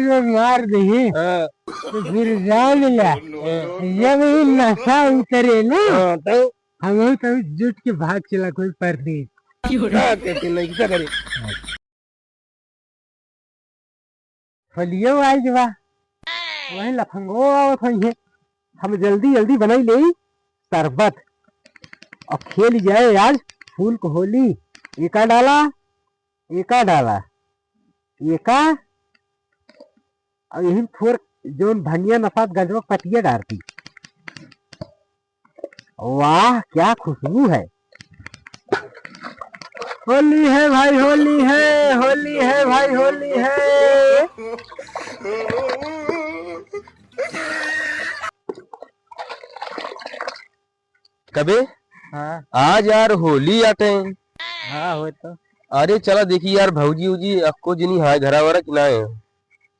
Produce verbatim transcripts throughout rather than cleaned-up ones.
तो मार दे। हाँ। तो फिर जान लिया। हाँ। जब ये नशा उतरे ना, हाँ, तो? हम तो जुट के भाग चला कोई परदेस। का कहते नहीं, क्या करे? होलियो आइल बा, वही लफंगो आवत होइहे। हम जल्दी जल्दी बनाई लेई शरबत और खेल जाए आज फूल को होली। एका डाला, एका डाला, एका, और यही थोर जौन भंगिया नसात गजवा पतिया डारती। वाह, क्या खुशबू है। होली है भाई, होली है, होली है भाई, होली है। कबे? हाँ। आज यार होली आटे। हाँ, हो तो। अरे चला देखी यार, भौजी उजी अक्को जनी हाय घरा वरा कि ना है?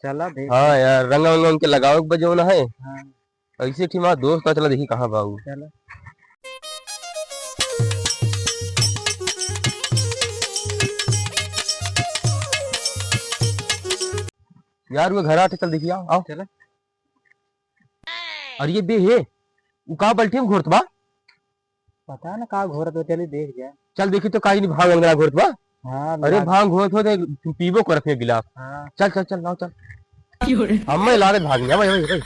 चला देख। हाँ यार, रंगा वंगा उनके लगावे के बजौना है। हाँ। ऐसे ठीक हमारा दोस्त का, चला देखी कहाँ बा उ। चलो। यार, वो घर आते, चल देखी, आओ, आओ। चलो। अरे ये बे हे, वो का बल्टी में घोरत बा? पता ना का घोरत हो, चली देख जा। चल देखी तो काई नहीं भांग अंगना घोरत बा। हाँ, अरे मिला भांग घोरत हो तो पीबो करत है गिलास। हाँ। चल, चल, चल, लाओ, चल। क्यों रे? हम मैं लारे भाग गया भाई, भाई, भाई।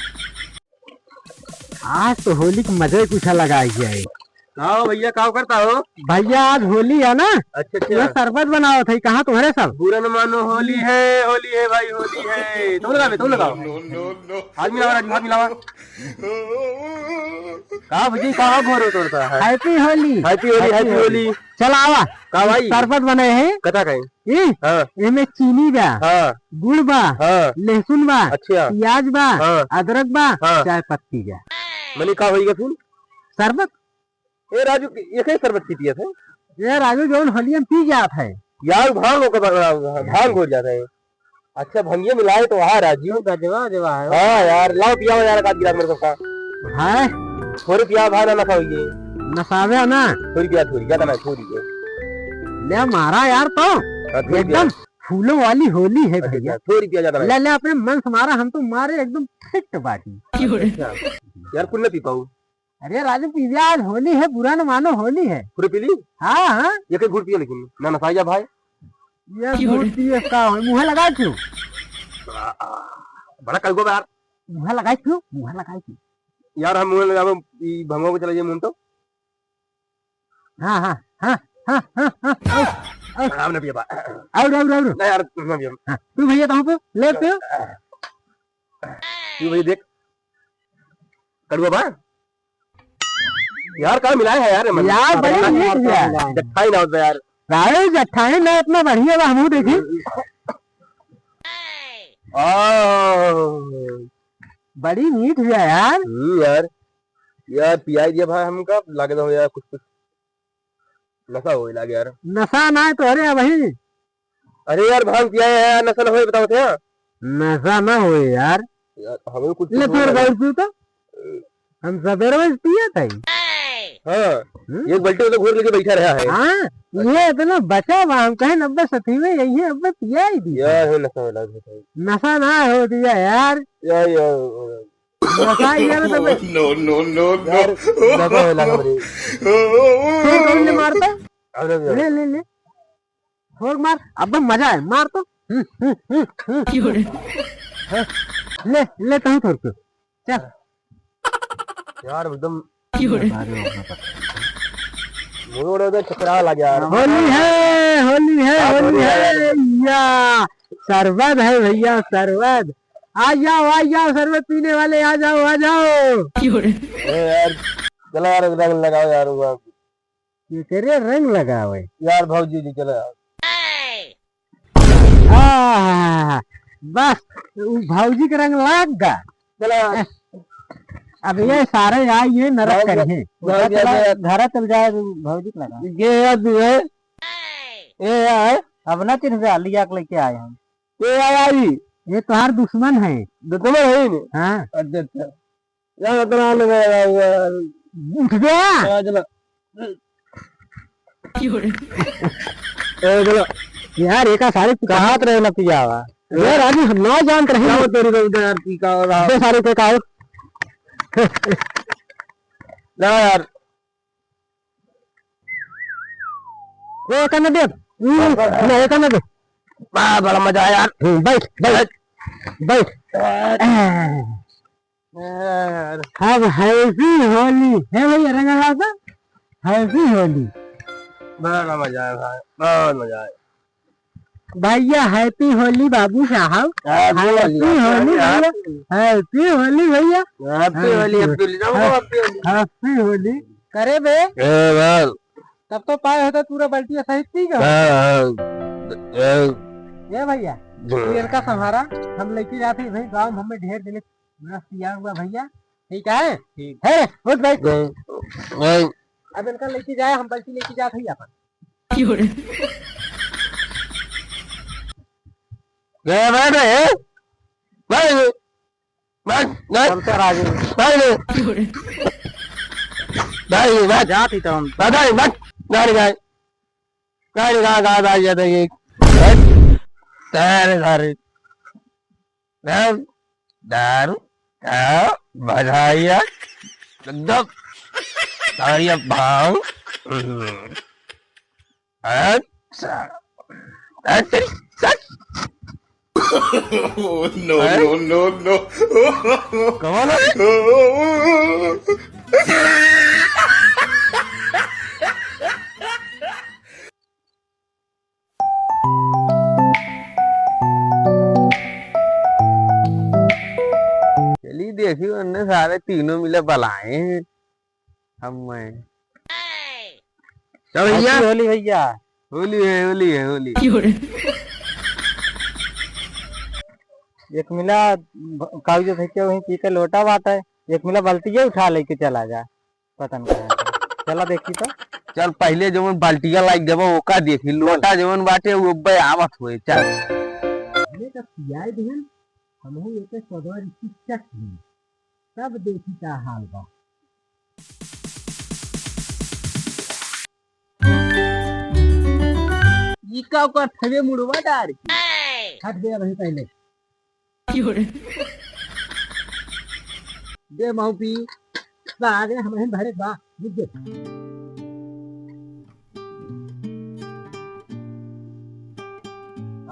आज तो होली के मजे कुछ अलग आ गया है। का हो भैया, का करता हो? भैया, आज होली है ना? अच्छा, अच्छा। ये शरबत बनावत है, कहाँ तुम्हारे सब? बुरा न मानो, होली है, होली है भाई, होली है। तुम लगावे, तुम लगाओ। No, no, no, no। हाथ मिलावा राजू, हाथ मिलावा। का भजी, का घोर तोड़ता है? Happy होली। Happy होली, happy happy होली। होली। चल आवा। का भाई? शरबत बने है। कथा कहीं? ई? हाँ। एमे चीनी बा। हाँ। गुड़ बा। हाँ। लहसुन बा। अच्छा। प्याज बा। हाँ। अदरक बा। हाँ। चाय पत्ती बा। मने का होइगा फिर? शरबत। ए राजू, ये कई शरबत पी पियत है? ए राजू, जौन होलिया में पी जात है। यार, भांग होकर बा-, बा-, बा-, भांग हो जाता है। अच्छा, भंगिया मिलाए तो वहाँ राजू। गजवा, गजवा है। हाँ यार, लाओ पियाओ यार, एक आध गिलास मेरे सबका। हाँ? थोड़ी पिया भाई, ना नशा होइए। नशावे ना? थोड़ी पिया, थोड़ी, ज्यादा ना, थोड़ी पिया। ले मारा यार तो। हाँ, थोड़ी पिया। एकदम फूलों वाली होली है अच्छा, भैया। अच्छा, थोड़ी पिया, ज्यादा ना। ले, ले, अपने मन से मारा, हम तो मारे एकदम fit बाटी। अच्छा, यार, कुल ना पी पाऊ। अरे राजू, पी जा, आज होली है, बुरा न मानो, होली है। पूरे पी ली? हाँ, हाँ। एक एक घूंट पिया, लेकिन ना नसाई जा भाई। ये घूंट पिए का हो? मुँह लगा क्यों? आ, आ, बड़ा कलगो बा यार। मुँह लगा क्यों? मुँह लगा क्यों? यार, हम मुँह लगावे, ई भंगवा को चला जाए मुँह तो। हाँ, हाँ, हाँ, हाँ, हाँ, हाँ, और, और। हम ना पिए बा। और, और, और। ना यार, ना पिए। हाँ, तू भैया, तहाँ पे, ले पियो। तू भैया देख, कड़वा बा। यार, का मिलाए है यार, मन? यार, बड़ी मीठ बा। जट्ठाई ना होता यार। काहे जट्ठाई ना, इतना बढ़िया बा, हमहू देखी। आह। बड़ी मीठ बा यार। हम्म, यार। यार, पियाई दिया भाई हमका, लागे तो यार कुछ, कुछ नशा होए लागे यार। नशा ना है तो, अरे भाई, अरे यार, भांग पिया है यार, नशा ना होए, बताओ तो यार। नशा ना होए यार। यार, हमें कुछ ले, कुछ फिर होगा। बैठ तू तो। हम सबेरे में पिया था ही। हाँ, हम्म? एक बाल्टी में तो घोर लेके बैठा रहा है। हाँ, ये इतना बचा हुआ, हम कहे नब्बे सती में यही है, अब पिया ही दी। यार, हमें नशा वाला भी था। नशा ना हो दिया यार। यार, यार, नशा ही है ना तबे। No, no, no, no। यार, नशा वाला का रे। तो कौन ले मारता? अरे, अरे। ले, ले, ले। थोड़ मार, अब मजा है, मार तो। हम्म, हम्म, हम्म, हम्म। क्यों रे? हाँ, ले, ले, तू थोड़ के। चल। यार, एकदम क्यों रे? मुंह उड़े उधर चकरा लग यार। होली है, होली है, हाँ, होली होली है। है। या, शरबत है भैया, शरबत। आ जाओ, आ जाओ, शरबत पीने वाले, आ जाओ, आ जाओ। क्यों रे? ए यार, चलो यार, रंग लगाओ यार, वो। ये तेरे रंग लगावे। यार भौजी जी चले आओ। आहा, बस, उ भौजी के रंग लाग गा। चलो। अब ये सारे आई, ये नरक भौजी, करिहे। भौजी चला, आगे। घर चल जाए, भौजी के लगा। ये यार तू है। ये यार। अब ना चिन्ह से लिया के लेके आए हम। ये यार आई। ये तोहार दुश्मन है। दुश्मन है ये? हाँ। अच्छा, अच्छा। यार, इतना लगा हुआ है। उठ गया। हाँ, चलो। ए, चलो। यार, एका सारे कुछ कहात रहे ना पियावा। यार, अभी हम ना जानत रहे। जाओ तेरी को उधर यार, पी का और आओ। दे सारे के का हो? ना यार। ए, एका ना दे। हम्म, ना, एका ना दे। वाह, बड़ा मजा आया यार। हम्म, बैठ, बैठ, बैठ। यार। अब happy होली। है भैया, रंगा लाल साहब? Happy होली। बड़ा मजा आया भाई, बहुत मजा आया। भैया, happy होली बाबू साहब। Happy होली, happy होली भैया। Happy होली भैया। Happy होली, happy होली, जाओ, happy होली। Happy होली। करे बे? ए, बोल। तब तो पाए होता पूरा बाल्टी सहित पी गया। हाँ, हाँ। ए भैया, तू इनका संभारा, हम लेके जाते हैं भाई गाँव में, हमें ढेर दिन बड़ा पिया हुआ भैया, ठीक है? ठीक। है, उठ भाई। नहीं, नहीं। अब इनका लेके जाए, हम बाल्टी लेके जाते हैं अपन। क्यों रे? गए बैठ रहे हैं? बैठ। बस, बस। चलते राजू। बस। बस, बस। जात ही तो हम। बस, बस। गाड़ी, गाड़ी। गाड़ी, गाड़ी, गाड़ी, गाड़ी, गाड़ी, ये। बस। तेरे सारे। बस। दारू का भजाइया। एकदम। सारी अब भांग। हम्म। अच्छा। अच्छा, सच। Oh, no, हैं? No, no, no। कमाल है। चली देखी, उनने सारे तीनों मिले बलाए हैं। हम मैं। चल भैया। Happy होली भैया। होली है, होली है, होली। एक मिला ब-, कागज फेंके वहीं पी के लोटा बाटे, एक मिला बाल्टिया उठा लेके चला जा, पता नहीं कहाँ है। चला देखी तो। चल पहले जवन बाल्टिया लाइक देबो ओका देखी, लोटा जवन बाटे वो अब्बे आवत होए, चल। ये तो पियाई दिहन, हमहू एके सगरी शिक्षक ही। तब देखी का हाल बा। ई का ओकर थवे मुड़वा डार के। हट गया वहीं पहले। दे माऊ पी। बा आ गए हम भरे बा। बुझ गए।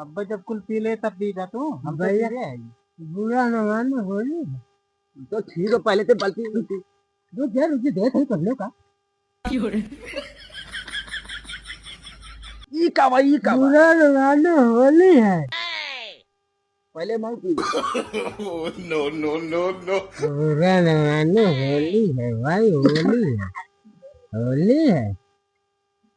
अब जब कुल पी ले तब पी जा तू। हम तो भैया, पी रहे हैं। बुरा न मानो होली। तो ठीक है, पहले तो बाल्टी, बाल्टी। रुक जा, रुक जा, देख ही पहले का। ई का बा, ई का बा? बुरा न मानो होली है। पहले मांग पी। Oh, no, no, no, no। बुरा न मानो होली है भाई, होली है, होली है।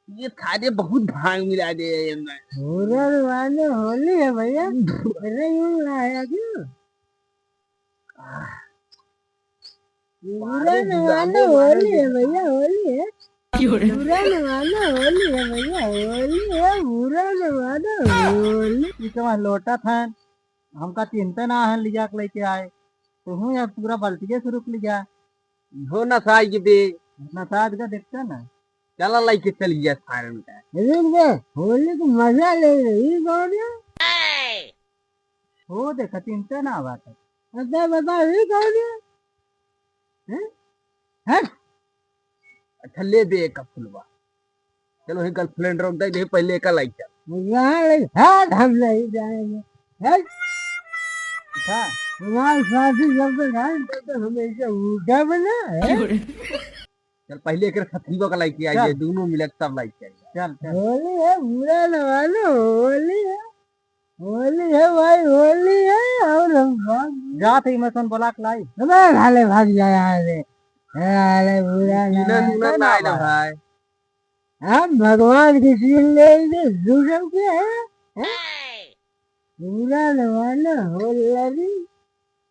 ये थारे बहुत भांग मिला दे ये अंदर। बुरा न मानो होली है भैया। अरे यूं लाया क्यों? बुरा न मानो, होली है भैया, होली है। बुरा न मानो, होली है भैया, होली है, बुरा न मानो, होली। ई कमा लोटा था, हमका चिंता ना है, लिया के लेके आए। तो हूँ यार, पूरा बाल्टिया से रुक लिया। हो ना साई के बे। ना साथ का देखता ना। चला लेके चल गया सारन का। रुक बे, होली को मजा ले ले, ई कौन है? हो देखा, चिंता ना बात है। अच्छा बता, ई कौन है? हैं? हट। अच्छा, ले दे एक फुलवा। चलो, हे girlfriend रोक दे, दे पहले एका लाइक कर। यहाँ ले, हट, हम नहीं जाएंगे। हट। अच्छा। हमारे साथी जब तक हैं, तब तक हमेशा उल्टा बना है। चल, पहले एकर खतरीबा का लाइक किया, चल। ये दोनों मिलक तब लाइक किया। चल, चल। होली है, बुरा न मानो, होली है। होली है भाई, होली है। और हम भाग जात ही मैं सन ब्लॉक लाई। अबे साले भाग जा यहाँ से। अरे बुरा न पीना मानो, सूना ना ना आइला भाई। भाई। हम भगवान की सील ले लेंगे, दूसरों के है? हैं? बुरा न मानो, होलरी,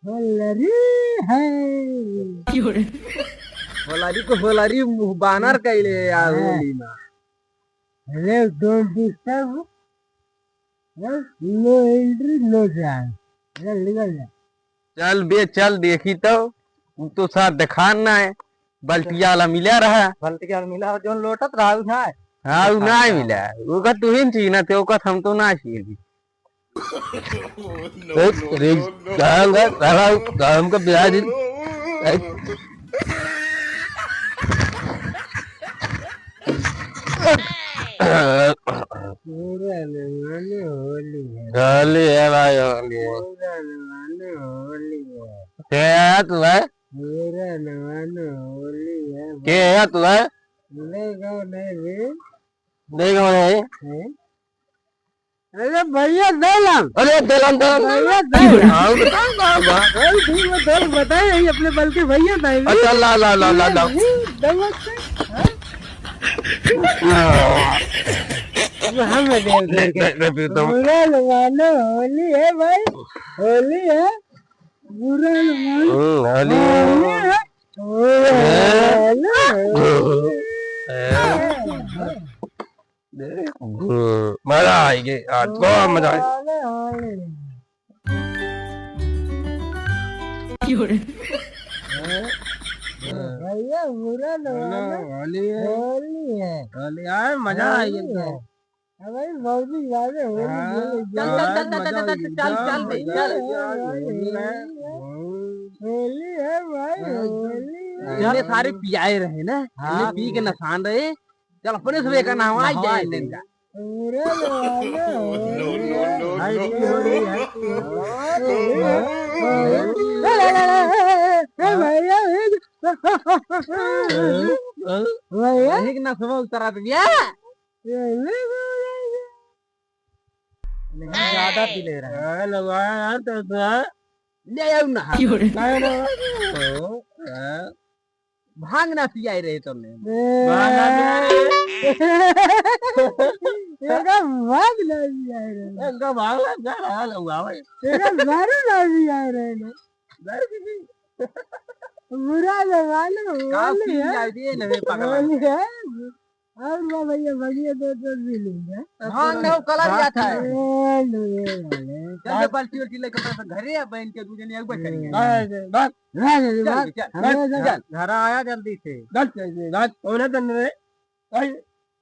होलरी है। होलारी को होलारी मुंह बानर कैले यार हाँ। होली में। अरे don't disturb। No entry, no chance। चल, निकल जा। चल बे, चल, देखी तो, उ तो साथ देखान ना है, बल्टिया वाला मिला रहा। बल्टिया वाला मिला, जोन लोटत रहा, उ ना है। हाँ, उ ना है मिला। ओका तू ही चीन्हत है, ओका हम तो ना चीन्ही। एक रे, गांव का, साला, गांव का ब्याह दिन। एक पूरा जमाना होली है। होली है भाई, होली है। पूरा जमाना होली है। क्या है तू है? पूरा जमाना होली है। क्या है तू है? नहीं, गाँव नहीं भी। नहीं, गाँव नहीं। हैं? अरे भैया, देलन। अरे देलन, देलन। भैया, देलन। हाँ, बताओ, बताओ, बताओ। अरे ठीक है, देलन बताए, यही अपने बल के भैया था, ये। अच्छा, ला, ला, ला, ला, ला। ये, ये, देलन से, हाँ? अब हम ले, ले, ले, ले, ले, फिर तो। बुरा न मानो, होली है भाई, होली है। बुरा न मानो। हम्म, होली है। होली है। होली है। हम्म। मजा आएगी आज, बहुत मजा आएगी। भैया, बुरा न मानो। होली है। होली है। होली है, मजा आएगी। होली है। अब भाई, भौजी, याद है, होली हाँ। खेले चल, चल, चल, चल, मजा चल, चल, आएगी। चल, चल, चल, भाई, चल। होली है। होली है भाई, हाँ। होली है। इतने सारे पियाए रहे ना, हाँ। इतने पी के नसान रहे, चल, अपने से एका नहवाई जाए इनका। पूरा नहवाना हो। No, no, no, no, no। भाई, की हो रही है? ए, भैया, ए, भैया। वही के नसवा उतरा दिया। ये, ये, ये, ये। लेकिन ज्यादा पी ले रहा है। हाँ, लगवाया यार, तो, तो। ले आओ ना। की हो रही है? नहीं, नहीं। ओ, हाँ। भांग ना पियाए रहे तोने। ए। भांग ना पियाए रहे। एका भांग ना पियाए रहे। एका भांग ना पियाए रहे, लौआ भाई। एका दारू ना पियाए रहे ना। दारू पी पी। बुरा जमाना, का होली पी है। जाए दिए नवे पगला। होली है। और बा भैया, भैया दो, दो भी ले जा। भांग ना, वो कलर जाता है। ए, ले वाले। चल, चल, बाल्टी उल्टी लेके अपने घरे आ, बहन के दू जने एक बार करेंगे। बस, बस। ना, ना, चल, ना, चल, हमें चल, जा- चल। घर आया जल्दी से। बस, बस, बस, कौन है तन्ने रे? आई।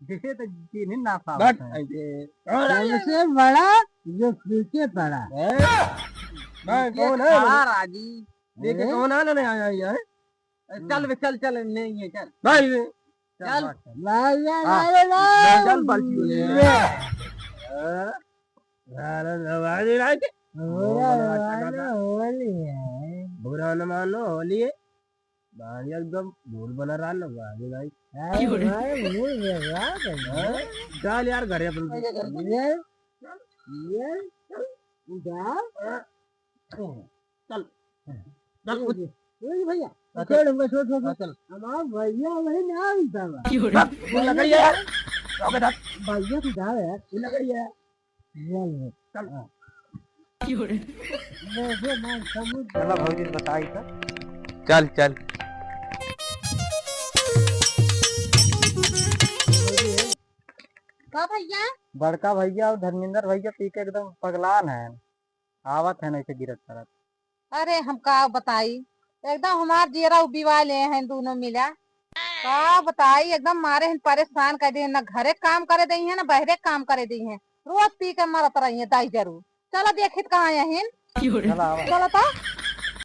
जिसे तो जिन्हें ना पावत बस, है। आई दे। और आई। सबसे बड़ा जो पीछे पड़ा। हैं? बस, ये कौन है? खड़ा राजी। देखे हैं? कौन है ना, नहीं आया, आया है? चल बे, चल, चल, नहीं है, चल। भाई, चल। चल। भाई, हाँ। भाई, भाई। चल, बाल्टी हो गई। ये। हाँ। अरे, भाई, भाई। बुरा न मानो, होली है। बुरा न मानो, होली है। भाई, एकदम मूड बना रहा ना, भाई, भाई। अरे, भाई, मूड बना रहा है। हाँ? चल यार, घरे अपन। ये, ये, जा। हाँ। चल। चल, उठ। उठ भैया। हाँ, चल। छोड़, हमको छोड़, छोड़, हाँ, छोड़। चल। हमारा भैया वही ना मिलता बा। की हो रही? वो लग रही है यार। ओके, धर। भैया तू जा यार। वो लग रही है। चल। चल। हाँ। की हो रही? मैं जो मैं समझ चला भौजी ने बताई तो। चल, चल। का भैया? बड़का भैया और धर्मेंद्र भैया पी के एकदम पगलान है। आवत है नहीं से गिरत करत। अरे हम का बताई, एकदम हमार जियरा उबिवा ले हैं दोनों मिला। का बताई, एकदम मारे हैं परेशान कर दे, ना घरे काम करे दे हैं ना बहरे काम करे दे हैं, रोज पी के मरत रही है दाई जरूर। चला देखित कहाँ हैं। चला आवा। चला तो।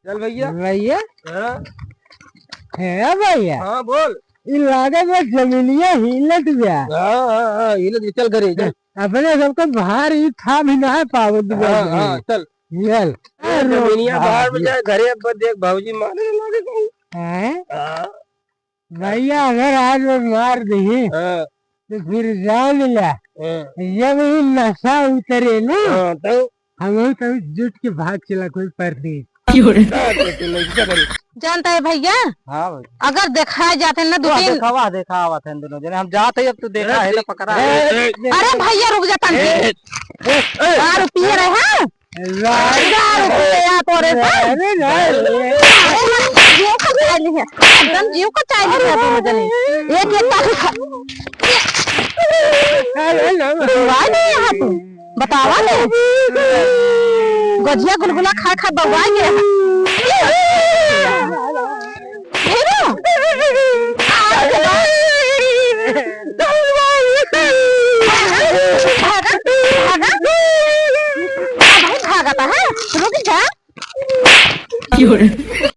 चल भैया। भैया। हाँ। है भैया। हाँ बोल। ई लागत बा जमीनिया हिलत बा। हाँ, हाँ, हाँ, हिलत बा। चल घरे, चल। अपने सबके भार ई थाम ही ना पावत बा। हाँ, हाँ, चल। चल। ए, जमीनिया भार में जाए, घरे अब देख, भौजी मारे लागे कहीं। हैं? हाँ। भैया, अगर आज वो मार दही, हाँ। तो फिर जान ला, हाँ। जब ई नशा उतरे ना, हाँ, तो? हम तो जुट के भाग चला कोई परदेस। हाँ, तो, तो लइका करे। जानता है भैया, हाँ भाई। अगर देखा जाते ना दो वाह, तीन देखा, वाह, देखा आवत है दोनों जने। हम जात है, अब तू देखा है ना, पकड़ा है। ए, ए, अरे भैया रुक जा तनी। ए, ए, ए, दारू पिए रहे हैं? दारू पिए या तोरे से? अरे नहीं। अरे जीव का चाह ली है, एकदम जीव का चाह ली है दोनों जने। एक एक का अरे नहीं। दुआ नहीं यहाँ तू। बतावा ले। गजिया गुलगुला खा खा बउआ गया है। फिर? भागा, भागा। কি hore?